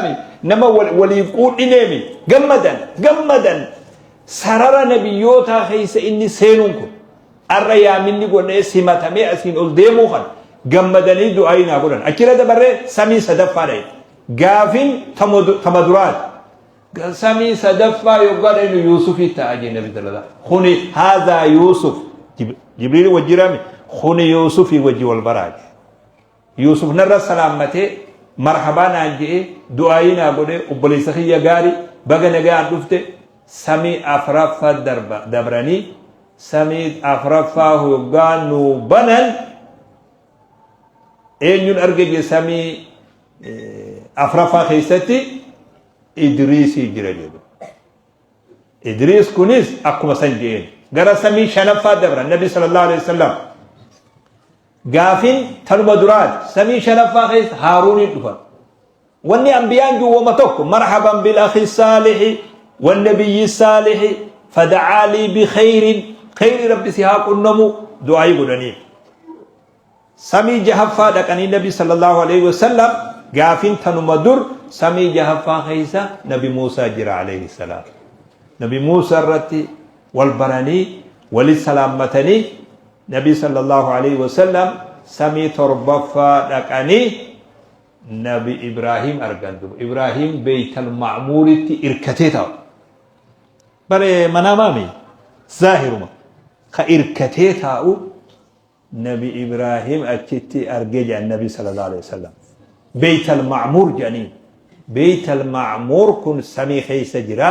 jiraami nama waliin quudhineemi. Gammadan gammadan sarara nabiyyootaa keessa inni seenuun kun arra yaaminni godhee simatamee asiin ol deemuu kana gammadanii du'aayii naa godhan. Achirra dabarree samii sadaffaa dha'e. Gaafin tama duraati. Samii sadaffaa yoggaa dhaynu Yuusufii ta'a jee nabi sallallahu kuni haadhaa Yuusuf. Jibriil wajjiraami kuni Yuusufii wajji wal baraa jee. Yuusuf narra salaammatee marhabaa naan je'ee du'aayii naa godhee obboleessa kiyya gaari baga nagaan dhufte. Samii afraffaa darba dabranii samii afraffaa hoggaa nuu banan eenyuun arge jee? Samii afraffaa keessatti Idriisii jira jedhu. Idriis kunis akkuma san je'een gara samii shanaffaa dabran nabi sallallahu alaihi wasallam. Gaafin tanuma duraati. Samii shanaffaa keessa Haaruuniin dhufan. Wanni anbiyaan juwwama tokko marhaban bil akhi saalihi wan nabiyyi saalihi fada'aa lii bi khayrin, khayri rabbi si haa qunnamu du'aayii godhaniif. Samii jahaffaa dhaqanii nabi sallallahu alaihi wasallam gaafin tanuma dur samii jahaffaa keessa nabi Muusaa jira alayhi salaam. Nabi Muusaa irratti wal baranii wali salaammatanii nabi sallallahu alaihi wasallam samii torbaffaa dhaqanii nabi Ibraahim argan duba. Ibraahim Beeytal Ma'muuritti irkatee taa'u. Bare manamaami zaahiruma ka irkatee taa'u nabi Ibraahim achitti argee jedhan nabi sallallahu alaihi wasallam. Beeytal Ma'muur jedhanii. Beeytal Ma'muur kun samii keessa jira.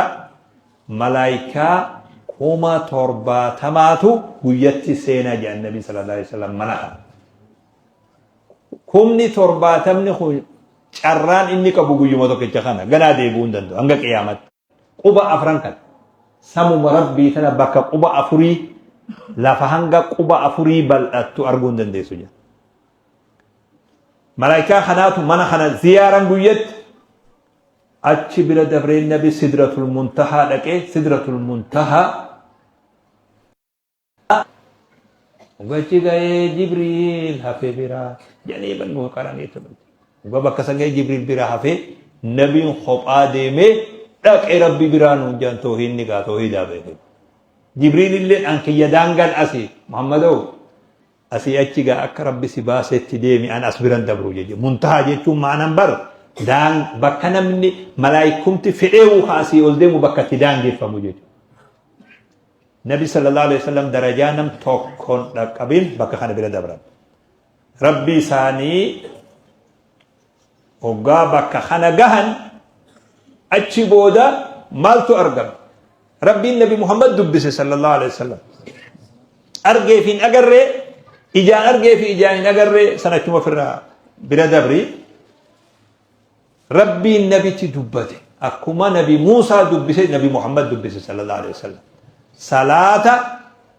Malaayikaa 70,000tu guyyatti seenaa jedhan nabi sallallahu alaihi wasallam mana kana. 70,000 kun carraan inni qabu guyyuma tokkicha kana ganaa deebi'uu hin danda'u hanga qiyaamatti. Quba afran kana samuma rabbii tana bakka quba afurii lafa hanga quba afurii bal'attu arguu hin dandeessu jedha. Malaayikaa kanaatu mana kana ziyaaran guyyatti. Achi bira dabree nabi Sidratul Muntahaa dhaqee Sidratul Muntahaa gachi ga'ee Jibriil hafee biraa jedhanii bannuu qaranii turan. Dhugaa bakka san ga'ee Jibriil biraa hafee nabiin kophaa deemee dhaqee rabbi biraa nuun jedhan toohiinni gaa toohiidaa beeke. Jibriil illee an kiyya daangaan asii Muhammadoo asii achi gaa akka rabbi si baasetti deemi an as biran dabru jechuudha. Muntahaa jechuun ma'anan bar daan bakka namni malaayikumti fedheewu ka asii ol deemu bakka itti daangeffamu jechuudha. Nabi sallallahu alaihi wasallam darajaa nam tokkoon dhaqqabin bakka kana bira dabran. Rabbi isaanii hoggaa bakka kana gahan achi booda maaltu argame? Rabbiin Nabi Muhammad dubbise sallallahu alaihi wasallam. Argee fi hin agarree, ijaan argee fi ijaan hin agarree sana achuma ofirraa bira dabri. Rabbiin nabitti dubbate. Akkuma Nabi Muusaa dubbise Nabi Muhammad dubbise sallallahu alaihi wasallam. Salaata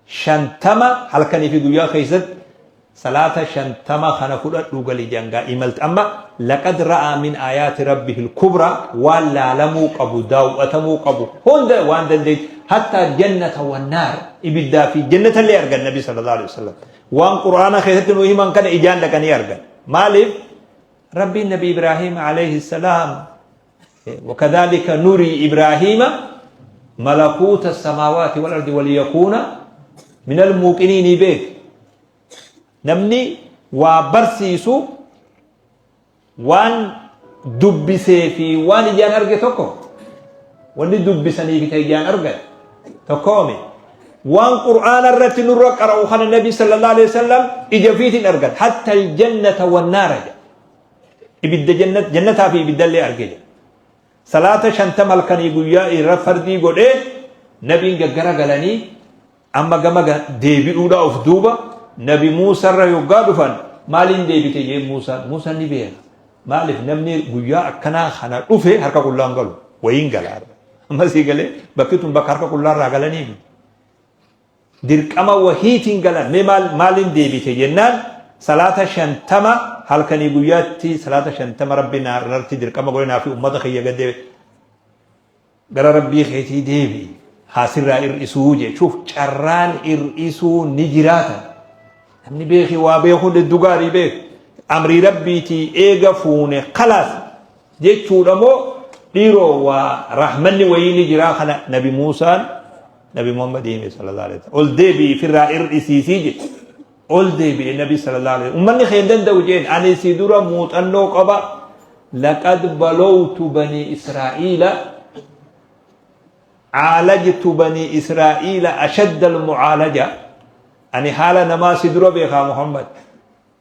50 halkanii fi guyyaa keessatti salaata 50 kana fudhadhuu gali jangaa imalti. Amma laqad ra'aa min aayaati rabbihil kubraa waan laalamuu qabu daaw'atamuu qabu hunda waan dandeetti hattaa jannata wannaar ibiddaa fi jannata illee argan nabi sallallahu alaihi wasallam. Waan qur'aana keessatti nu himan kana ijaan dhaqanii argan. Maaliif? Rabbiin nabi Ibraahim alayhi salaam wakadhalika nurii Ibraahiima malakuuta samaawaati wal ardi waliyakuuna minal muuqiniinii beek. Namni waa barsiisu waan dubbisee fi waan ijaan arge tokko, wanni dubbisanii fi ijaan argan tokkoomi. Waan qur'aana irratti nurra qara'u kana nabi sallallahu alaihi wasallam ija fiitiin argan, hatta aljannata wannaara jedha. Ibidda jannataa fi ibiddallee arge jedha. Salaata 50 halkanii guyyaa irra fardii godhee nabiin gaggara galanii amma gama deebi'uudha of duuba nabi Muusarra yoggaa dhufan maaliin deebite jee Muusaan. Muusaan ni beeka. Maaliif? Namni guyyaa akkanaa kana dhufe harka qullaan galu wayiin gala. Amma sii galee bakki tun bakka harka qullaarraa galanii miti. Dirqama wahiitiin galan. Mee maal maaliin deebite jennaan salaata 50 halkanii guyyaatti salaata 50 rabbi naarratti dirqama godhe naa fi ummata kiyya gadde gara rabbii keetii deebi'i haa sirraa ir'isuu jechuuf carraan ir'isuu ni jiraata. Namni beeki waa beekuun hedduu gaarii beeku. Amrii rabbiitii eega fuune kalaas. jechuudha moo dhiiroo waa rahmanni wayii ni jiraa kana Nabi Muusaan Nabi Muhammad hime sallallahu alaihi wasallam. Ol deebi'i firraa ir'isiisii jedhe. Ol deebi'e Nabi sallallahu alaihi wasallam. Ummanni kee hin danda'u jeen ani si dura muuxannoo qaba. Laqad balowtu banii Israa'iila caalajtu banii Israa'iila ashadda almucaalaja. Ani haala namaa si dura beekaa Muhammad.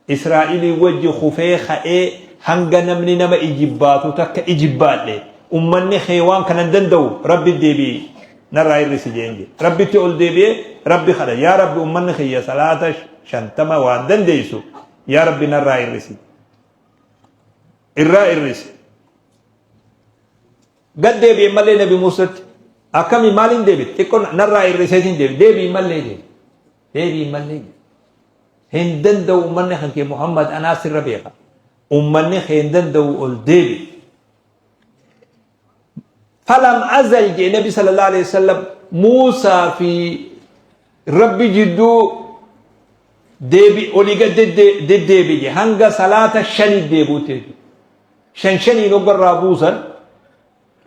Israa'ilii wajji kufee ka'ee hanga namni nama ijibbaatu takka ijibbaadhe. Ummanni kee waan kana hin danda'u Rabbi deebi'i narraa hir'isi jeen jedhe. Rabbitti ol deebi'ee Rabbi kadha. Yaa Rabbi ummanni kiyya salaata 50 waan dandeessu yaa Rabbi narraa hir'isi. Irraa hir'isi. Gad deebi'e malee Nabi Muusatti. Akkami maaliin deebi'e? Xiqqoo narraa hir'iseetiin deebi'e. Deebi'i malee deebi'e. Deebi'i malee deebi'e. Hin danda'u ummanni kan kee Muhammad anaa sirra beeka. Ummanni kee hin danda'u ol deebi'i. Falam azal jee Nabi sallallahu alaihi wasallam Muusaa fi Rabbi jidduu deebi olii gad deddeebi'e hanga salaata shanii deebi'utti jechuudha. Shan shaniin hoggarraa buusan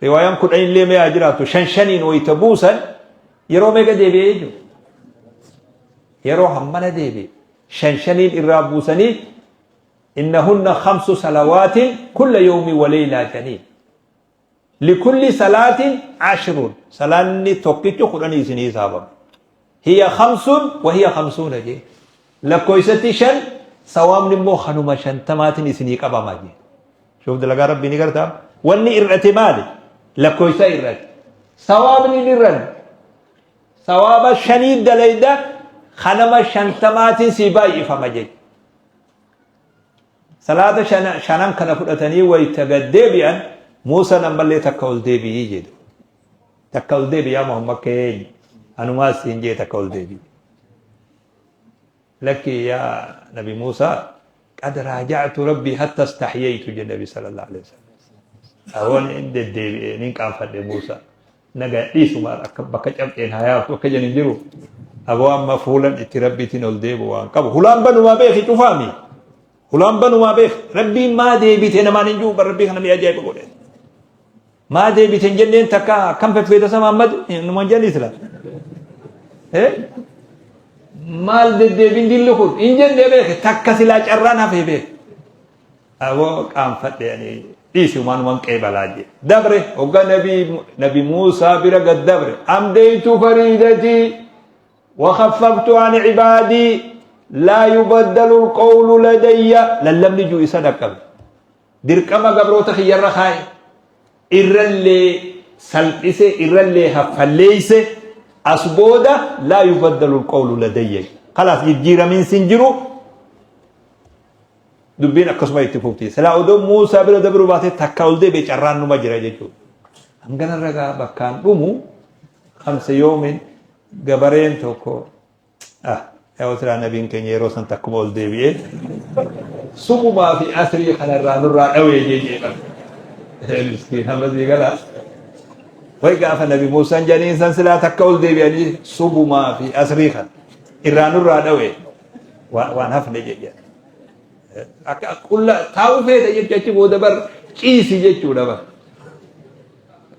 riwaayaan 10 illee mee haa jiraattu shan shaniin wayita buusan yeroo meeqa deebi'e jechuudha. Yeroo hammana deebi'e shan shaniin irraa buusanii innahunna khamsu salawaatin kulla yawmi waleylaa jedhanii. Likulli salaatin ashrun salaanni tokkichi kudhanii isinii hisaabama. Hiya khamsun wa hiya khamsuuna jee. Lakkoofsatti shan sawaabni immoo kanuma shantamaatiin isinii qabama jee. Shuuf dalagaa rabbii ni gartaa. Wanni ir'ate maali? Lakkoofsa ir'ate. Sawaabni hin ir'anne. Sawaaba shanii dalayda kanama shantamaatiin sii baay'ifama jechuudha. Salaata shanan kana fudhatanii wayta gad deebi'an Muusaan ammallee takka ol deebi'ii jedhu. Takka ol deebi'i yaa Muhammad keenya. Anumaas siin jee takka ol deebi'i. Lakki yaa Nabi Muusaa qad raaja'tu rabbii hatta istahyaytu jedhe Nabi sallallahu alaihi wasallam. Awoon hin deddeebi'e nin qaanfadhe Muusaa. Naga dhiisu maal akka bakka cabxeen haa yaaftu akka jedhan hin jiru. Aboo amma fuulan itti rabbiitiin ol deebi'u waan qabu. Hulaan banumaa beeki cufaami. Hulaan banumaa beeki. Rabbiin maa deebite namaan hin jiru rabbii kana mi'a ajaa'iba godhe. Maa deebite hin jenneen takka akkam feffeeta sama Ahmad numan jedhanii sila. Maal deddeebiin dilli kun hin jennee beeke takka silaa carraan hafee beeke. Aboo qaanfadhe ani dhiisi waanuman qeebalaa jee. Dabre hogga nabi nabi Muusaa bira gad dabre. Amdeytu fariidatii wa khaffaftu an ibaadii laa yubaddalu alqawlu ladayya lallabni juu isa dhaqqabe. Dirqama gabroota kiyyarra kaa'e. Irrallee salphise irrallee haffalleeyse as booda laa yubaddalu alqawlu ladayya. Kalaas jijjiiramiinsi hin jiru. Dubbiin akkasuma itti fufti. Silaa odoo Muusaa bira dabruu baatee takka ol deebi'e carraan numa jira jechuudha. Hangana ragaa bakkaan dhumu kamsa yoomin gabareen tokko ah yaa silaa nabiin keenya yeroo san takkuma ol deebi'ee subumaa fi asrii kanarraa nurraa dhawee jee bara. Miskiin hamma sii galaa. Way gaafa nabi Muusaan jedhaniin san silaa takka ol deebi'anii subumaa fi asrii kana irraa nurraa dhawee waan hafne jee. Akka qulla taa'uu feeta jechuun achi booda bar ciisi jechuudha bar.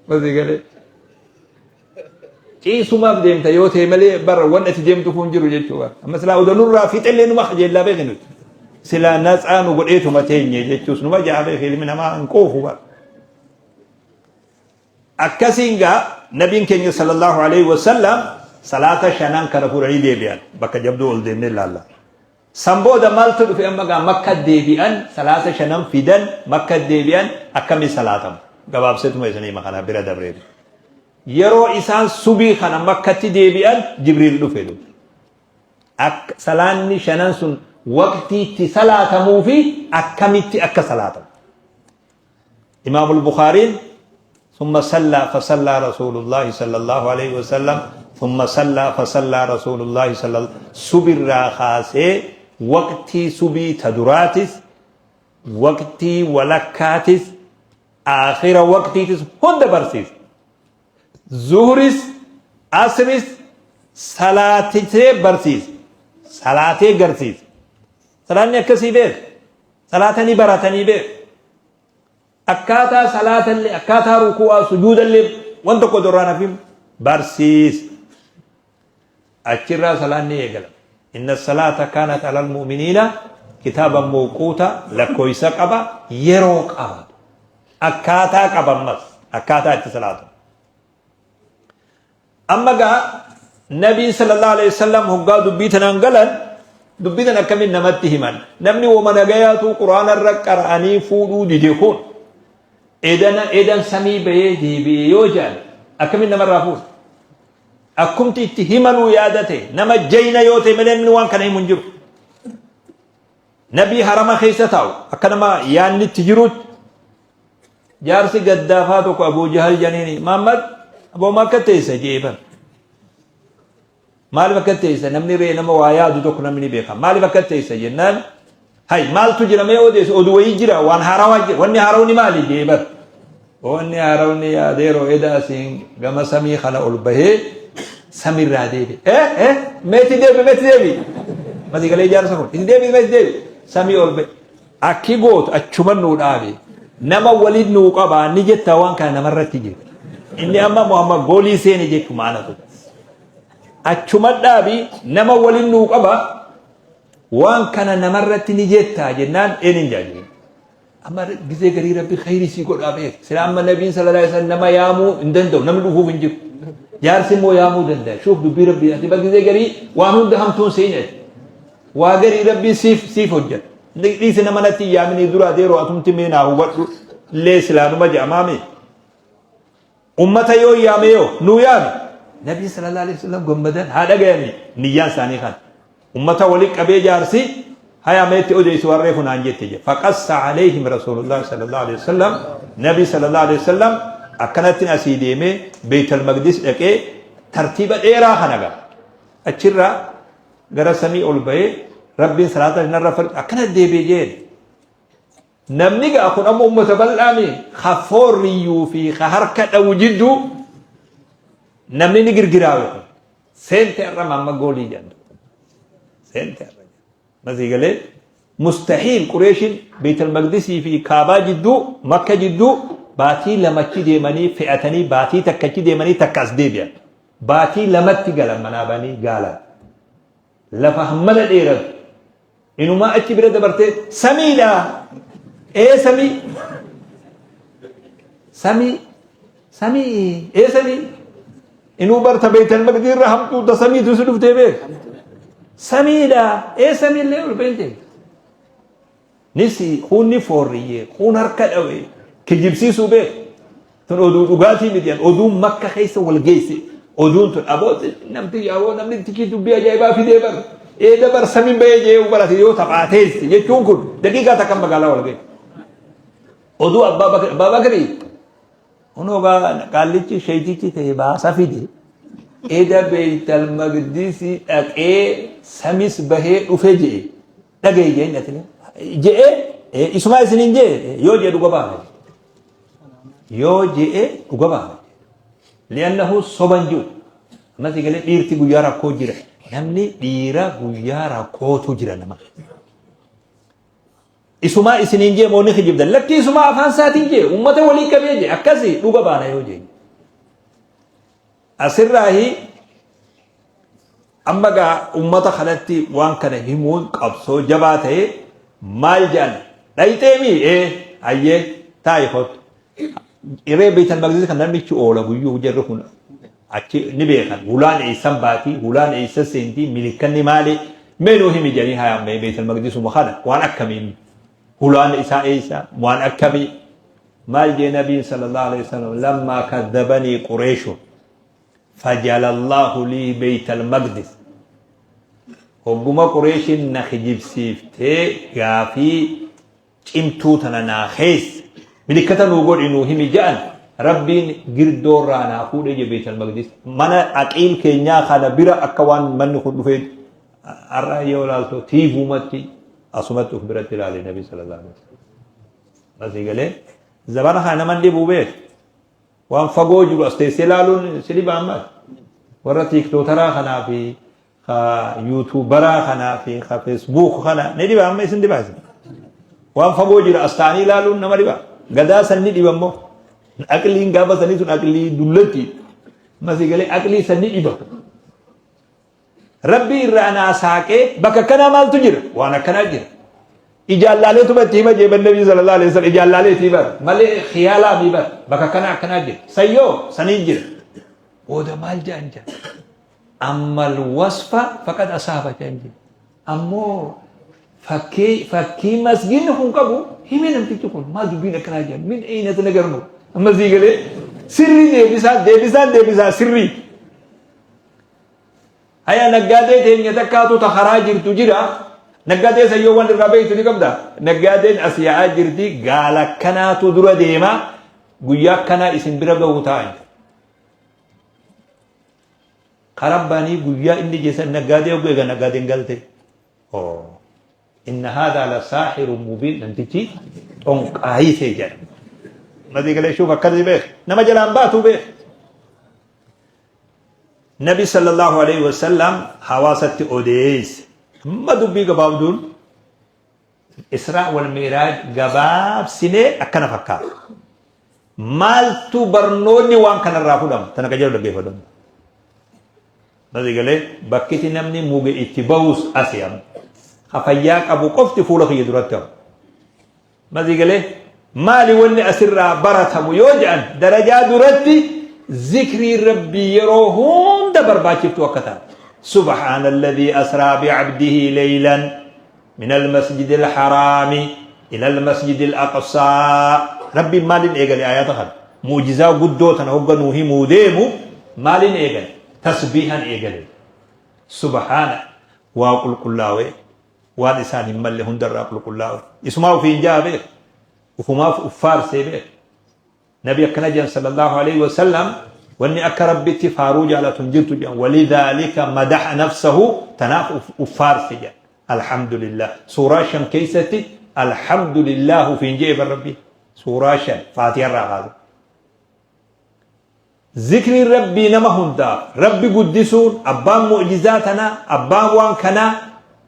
Masii galee. Ciisumaaf deemta yoo ta'e malee bar wanni ati deemtu kun jiru jechuudha. Amma silaa odoo nurraa fixellee numa kajeellaa beeki nuti. Silaa natsaa nu godheetuma teenye jechuus numa ja'a beeki ilmi namaa hin quufu bar. Akkasiin gaa nabiin keenya sallallahu alaihi wasallam salaata shanan kana fuudhanii deebi'an bakka jabduu ol deemnee ilaalla. San booda maaltu dhufe amma gaa Makka deebi'an salaata shanan fidan Makka deebi'an akkami salaatama gabaabseetuma isinii hima kana bira dabree yeroo isaan subii kana Makkatti deebi'an Jibriil dhufe dhufe akka salaanni shanan sun waqtii itti salaatamuu fi akkamitti akka salaatamu Imaamul Bukhaariin ثم صلى فصلى رسول الله صلى الله عليه وسلم ثم صلى فصلى رسول الله صلى الله سبirraa kaasee waqtii subii ta duraatis waqtii walakkaatis aakhira waqtiitis hunda barsiisa. Zuhris asris salaatisee barsiisa. Salaatee garsiisa. Salaanni akkasii beeka. Salaatanii baratanii beeka. Akkaataa salaatallee, akkaataa ruku'aa, sujuudallee waan tokko osoo irraa hin hafin barsiise. Achirraa salaanni eegalama. Inna salaata kaanat alal mu'miniina kitaaban mawquuta lakkooysa qaba, yeroo qaba. Akkaataa qaba ammas akkaataa itti salaatamu. Amma gaa Nabiin sallallahu alaihi wasallam hoggaa dubbii tanaan galan dubbii tan akkamiin namatti himan namni woma nagayaatu quraana irra qara'anii fuudhuu dide kun edana edan samii bahee deebi'e yoo jedhan akkamiin namarraa fuudha akkumti itti himanuu yaadate nama jayna yoo ta'e malee namni waan kana himu hin jiru. Nabii harama keessa taa'u akka nama yaanni itti jirutti Jaarsi gaddaafaa tokko Abuu Jahal janiini Muhammad aboo ma akka teessa jee bar. Maaliif akka teessa namni ree nama waa yaadu tokko namni ni beeka. Maaliif akka teessa jennaan hay maaltu jira mee odeessu oduu wayii jira waan haarawaa jira wanni haarawni maali jee bar. Wanni haarawni yaadeeroo eda asiin gama samii kana ol bahee samirraa deebi. Eh eh meeti deebi meeti deebi. Mati galee jaarsa kun itti deebi meeti deebi samii ol bahe. Akki gootu achuman nuu dhaabi. Nama waliin nuu qabaa ni jettaa waan kana namarratti jedhe. Inni amma Muhammad goolii seene jechu maanatu. Achuman dhaabi nama waliin nuu qaba waan kana namarratti ni jettaa jennaan eenin jaajiru. Amma gizee garii rabbi khayrii sii godhaa beek. Sila amma nabiin sallallahu alaihi wasallam nama yaamuu hin danda'u namni dhufuuf hin jiru. Jaarsi immoo yaamuu danda'a. Shuuf dubbii rabbii ati bar gizee garii waan hunda hamtuun seenyati. Waa garii rabbiin siif siif hojjata. Dhiisi nama natti hin yaaminii dura adeeroo atumti mee naa hubadhu illee silaanuma jedhamaami. Ummata yoo yaame yoo nuu yaame. Nabii sallallahu alaihi wasallam gammadan haa dhagayanii niyyaan isaanii kana. Ummata wali qabee jaarsi haya meetti odeessi waan reefu naan jette jedhe. Faqassa alayhim rasuulullah sallallahu alaihi wasallam Nabii sallallahu alaihi wasallam akkanatti asii deemee Beeytal Maqdis dhaqee tartiiba dheeraa kana gaa. Achirraa gara samii ol bahee rabbiin salaata narra far akkana deebi'e jeen. Namni gaa kun amma ummata bal'aami ka foorriyyuu fi ka harka dhawu jidduu namni ni girgiraawe kun. Seente irra mamma goolii jedhan. Seente irra. Masii galee mustahiil Qureeshiin Beeytal Maqdisii fi Kaabaa jidduu Makka jidduu baatii lamachi deemanii fe'atanii baatii takkachi deemanii takka as deebi'an. Baatii lamatti galan manaa banii gaalan. Lafa hammana dheeratu. Inumaa achi bira dabartee samiidha. Ee samii. Samii. Samii. Ee samii. Inuu barta Beeytal Maqdii irra hamtuu ta samiitu si dhuftee beek. Samiidha. Ee samiillee ol beente. Nisi kuun ni foorriyye, kuun harka dhawe, kijibsiisuu beeku. Tun oduu dhugaatii miti, oduun makka keessa wal geesse. Oduun tun aboo namti aboo namni tikii dubbii ajaa'ibaa fidee bar. Eeda bar samiin bahee jee barate yoo taphaateesse jechuun kun daqiiqaa takka magaalaa wal geesse. Oduu abbaa bakri abbaa bakri Kunoo gaa qaallichi sheeytichi ta'e baasa fide. Eda Beeytal Maqdisii dhaqee samis bahee dhufe je'e. Dhagaye jeen atini. Je'e isumaa isiniin je'e yoo je'e dhuga baana. Yoo je'e dhuga baana. Li'annahu soban jiru. Ammas galee dhiirti guyyaa rakkoo jira. Namni dhiira guyyaa rakkootu jira nama. Isumaa isiniin jee moo ni kijibdan? Lakkii isumaa afaan isaatiin jee ummata walii qabee jee akkasi dhuga baana yoo jee. Asirraahi amma gaa ummata kanatti waan kana himuun qabsoo jabaa ta'e maal jedhan dhayxeemii ee hayyee taa'i kottu. Iree Beeytal Maqdis kan namnichi oola guyyuu jarri kun achi ni beekan. Hulaan eessan baatii, hulaan eessa seentii, milikkanni maali? Mee nuu himi jedhanii haa mee Beeytal Maqdisuma kana waan akkamiin hulaan isaa eessa waan akkamii? Maal jee Nabiin sallallahu alaihi wasallam lammaa kaddabanii Qureeshu fajalallahu lii Beeytal Maqdis. Hogguma Qureeshiin na kijibsiiftee gaafii cimtuu tana naa keessa milikkata nuu godhi nuu himi ja'an Rabbiin girdoo irraa naa fuudhee je Beeytal Maqdis mana Aqiil keenyaa kana bira akka waan manni kun dhufee har'a yoo ilaaltu tiivuumatti asumatti uf biratti ilaale Nabi sallallahu alaihi wasallam. Asii galee zabana kana naman dhibuu beek waan fagoo jiru as teessee ilaaluun si dhiba ammas warra tiiktootaraa kanaa fi ka yuutuubaraa kanaa fi ka feesbuuk kana ni dhiba amma isin dhiba isin waan fagoo jira as ta'anii ilaaluun nama dhiba. Gadaa san ni dhiba immoo. Aqliin gaafa sanii sun aqlii dullatti. Masii galee aqlii san ni dhiba. Rabbi irraa naa saaqee bakka akkanaa maaltu jira? Waan akkanaa jira. Ijaan laaleetuma itti hima jeeban Nabii sallallahu alaihi wasallam ijaan laalee itti hima malee khiyaalaa mi bar bakka akkanaa akkanaa jira. Sayyoo sanii jira. Booda maal jedhan jedhan. Ammal wasfa faqad asaaba jedhan jedhan. Ammoo fakkii fakkii masgiidni kun qabu hime namtichi kun maal dubbiin akkanaa jedhan min eeyna nagarnu amma sii galee sirrii deebisaa deebisaan deebisaa sirrii. Haya naggaadee teenya takkaatu ta karaa jirtu jira. Naggaadee san yoo waan irraa beektu ni qabda. Naggaadeen as yaa'aa jirti gaala akkanaatu dura deema guyyaa akkanaa isin bira gahu ta'an. Karaa baanii guyyaa inni jeessan naggaadee hogguu eega naggaadeen galte. Oo. Inna haadhaa la saaxiru mubiin namtichi xonqaayii ta'e jedha. Madii galee shuuf akkasii beek. Nama jalaan baatu beek. Nabi sallallahu alaihi wasallam hawaasatti odeesse. Amma dubbii gabaabduun Israa wal Miiraaj gabaabsinee akkana fakkaata. Maaltu barnoonni waan kanarraa fudhama? Tana qajeelu dhaggeeffadhu. Nabi galee bakkiti namni muge itti bahus asi amma. Ka fayyaa qabu qofti fuula kiyya duratti hafu. Masii galee maali wanni asirraa baratamu yoo jedhan darajaa duratti zikriin rabbii yeroo hunda barbaachiftuu akka taate. Subhaana alladhii asraa bi'abdihi leeylan min almasjidi alharaami ila almasjidi alaqsaa. Rabbiin maaliin eegale ayata kana? Mu'jizaa guddoo tana hogga nuu himuu deemu maaliin eegale? Tasbiihan eegale. Subhaana waa qulqullaawee. Waan isaan hin malle hundarraa qulqullaa'u. Isumaa ofiin ja'a beek. Ufumaaf uf faarsee beek. Nabi akkana jedhan sallallahu alaihi wasallam wanni akka rabbitti faaruu jaalatu hin jirtu jedhan walidhaalika madaha nafsahu tanaaf uf faarse jedhan. Alhamdulillah. Suuraa 5 keessatti alhamdulillah ufiin je'e bar rabbi. Suuraa 5 faatiha irraa kaase. Zikriin Rabbii nama hundaaf, Rabbi guddisuun, abbaan mu'jizaa tanaa, abbaan waan kanaa,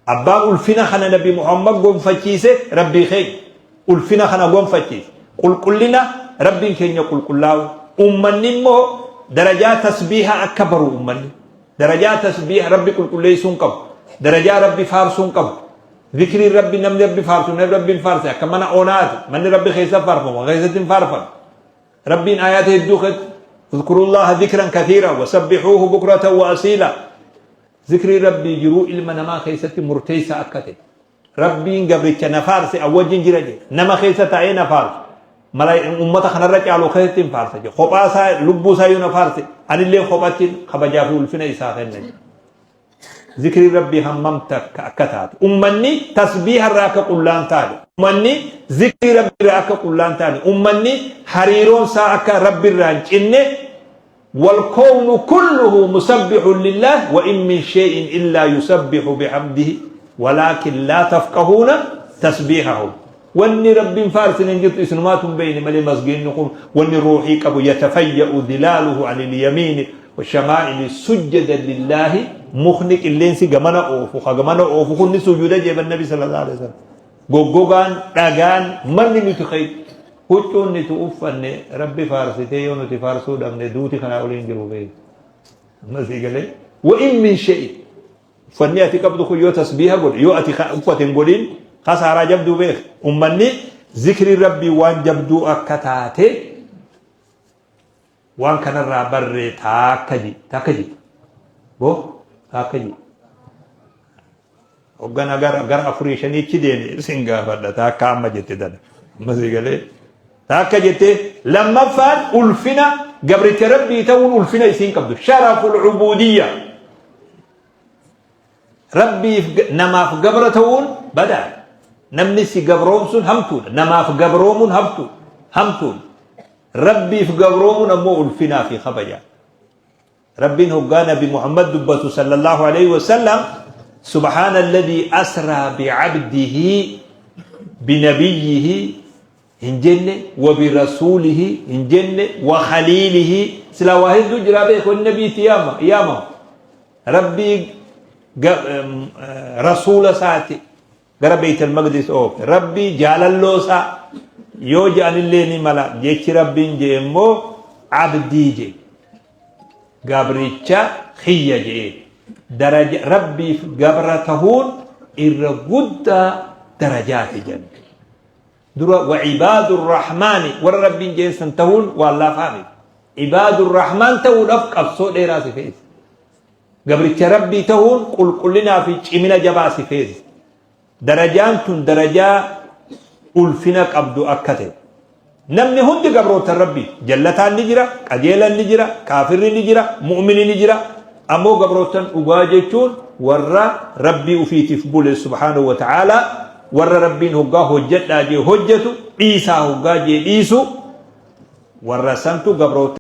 abbaan ulfina kana Nabi Muhammad gonfachiise Rabbii keenya. Ulfina kana gonfachiise. Qulqullina Rabbiin keenya qulqullaa'u. Ummanni immoo darajaa tasbiiha akka baru ummanni. Darajaa tasbiiha Rabbi qulqulleessuun qabu. Darajaa Rabbi faarsuun qabu. Zikriin Rabbi namni Rabbi faarsu namni Rabbi hin faarse akka mana onaati. Manni Rabbi keessa faarfamu keessatti hin faarfamu. Rabbiin aayaata hedduu keessatti uzkurullaha zikran kathiira wasabbihuuhu bukratan wa asiila. Zikriin Rabbii jiruu ilma namaa keessatti murteessaa akka ta'e. Rabbiin gabricha na faarse an wajjin jira jedhe. Nama keessa taa'ee na faarsu. Mala ummata kanarra caalu keessatti hin faarsa jedhe. Kophaa isaa lubbuu isaa yoo na faarse anillee kophatti kabajaa fi ulfina isaa kenna jedhe. Zikriin Rabbii hammam takka akka taate. Ummanni tasbiiha irraa akka qullaan taane. Ummanni zikrii Rabbii irraa akka qullaan taane. Ummanni hariiroon isaa akka Rabbi irraa hin cinne. Walkownu kulluhu musabbihun lillah wa in min shay'in illaa yusabbihu bihamdihi walaakin laa tafqahuuna tasbiihahum. Wanni Rabbiin faarsine hin jirtu isinumaatu hin beeyne malee masgiinni kun wanni ruuhii qabu yatafayya'u dhilaaluhu anil yamiini washamaa'ili sujjadan lillaahi mukni qilleensi gamana oofu ka gamana oofu kun ni sujuuda jeeban nabi sallallahu alaihi wasallam goggogaan dhagaan manni nuti kay huccuun nuti uffanne Rabbi faarsitee yoo nuti faarsuu dhabne duuti kanaa olii hin jiru beeku amma sii galee wa in min shay'in Uffanni ati qabdu kun yoo tasbiiha godhe yoo ati uffate hin godhin kasaaraa jabduu beek. Ummanni zikriin rabbii waan jabduu akka taate waan kanarraa barree taakka ji taakka ji boo taakka ji. Hoggana gara gara afurii shaniichi deeme isin gaafadha taakka amma jette tana amma si galee taakka jette lammaffaan ulfina gabricha rabbii ta'uun ulfina isiin qabdu sharaful ubuudiyya. Rabbiif namaaf gabra ta'uun badaadha. Namni si gabroomsuun hamtuudha. Namaaf gabroomuun hamtu hamtuudha. Rabbiif gabroomuun ammoo ulfinaa fi kabaja. Rabbiin hoggaa Nabi Muhammad dubbatu sallallahu alaihi wasallam subhaana alladhii asraa bi'abdihi binabiyyihi hin jenne wa birasuulihi hin jenne wa khaliilihi silaa waa hedduu jiraa beeku inni nabii itti yaama yaamamu rabbii rasuula isaati gara beeytal maqdis oofe rabbii jaalalloo isaa Yoo je'anillee ni mala. Jechi Rabbiin je'e immoo abdii je'e. Gabricha kiyya je'e. Daraja Rabbiif gabra tahuun irra guddaa darajaati jedhan. Dura wa ibaadu rahmaani warra Rabbiin je'en san tahuun waan laafaa miti. Ibaadu rahmaan ta'uudhaaf qabsoo dheeraa si feesa. Gabricha Rabbii tahuun qulqullinaa fi cimina jabaa si feesa. Darajaan tun darajaa ulfina qabdu akka ta'e. Namni hundi gabroottan Rabbii. Jallataan ni jira, qajeelan ni jira, kaafirri ni jira, mu'mini ni jira. Ammoo gabroottan dhugaa jechuun warra Rabbii ufiitiif bule subhaanahu wa ta'aalaa, warra Rabbiin hoggaa hojjadhaa jee hojjatu, dhiisaa hoggaa jee dhiisu, warra santu gabroottan.